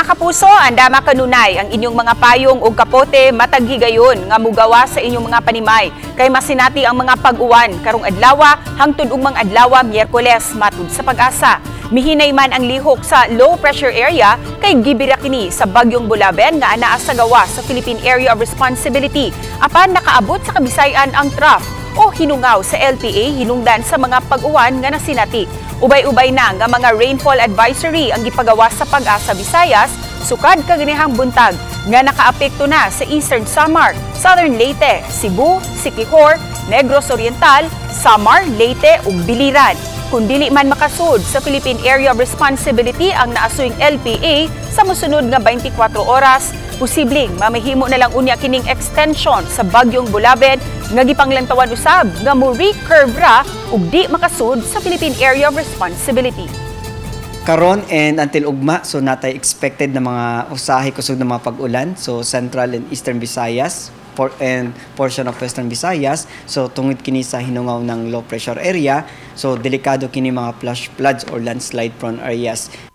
Mga kapuso, andama kanunay ang inyong mga payong ug kapote matag higayon nga mugawa sa inyong mga panimay kay masinati ang mga pag-uwan karong adlaw hangtod ugmang adlaw, Miyerkules, matud sa PAGASA. Mihinay man ang lihok sa low pressure area kay gibira kini sa bagyong Bolaven nga anaa sa gawas sa Philippine Area of Responsibility, apan nakaabot sa Kabisayan ang trough o hinungaw sa LPA hinungdan sa mga pag-uwan nga nasinati. Ubay-ubay na nga mga rainfall advisory ang gipagawas sa PAGASA Visayas sukad kaganihang buntag nga nakaapekto na sa Eastern Samar, Southern Leyte, Cebu, Siquijor, Negros Oriental, Samar, Leyte ug Biliran. Kung dili man makasud sa Philippine Area of Responsibility ang naasuyng LPA sa mosunod nga 24 oras, posibleng mamahimo na lang unya kining extension sa bagyong Bolaven nga gipanglantawan usab nga mo recurve ra ug di makasud sa Philippine Area of Responsibility. Karon and until ugma, so natay expected na mga usahay kusog na mga pag-ulan, so Central and Eastern Visayas and portion of Western Visayas. So tungod kini sa hinungaw ng low pressure area, so delikado kini mga flash floods or landslide prone areas.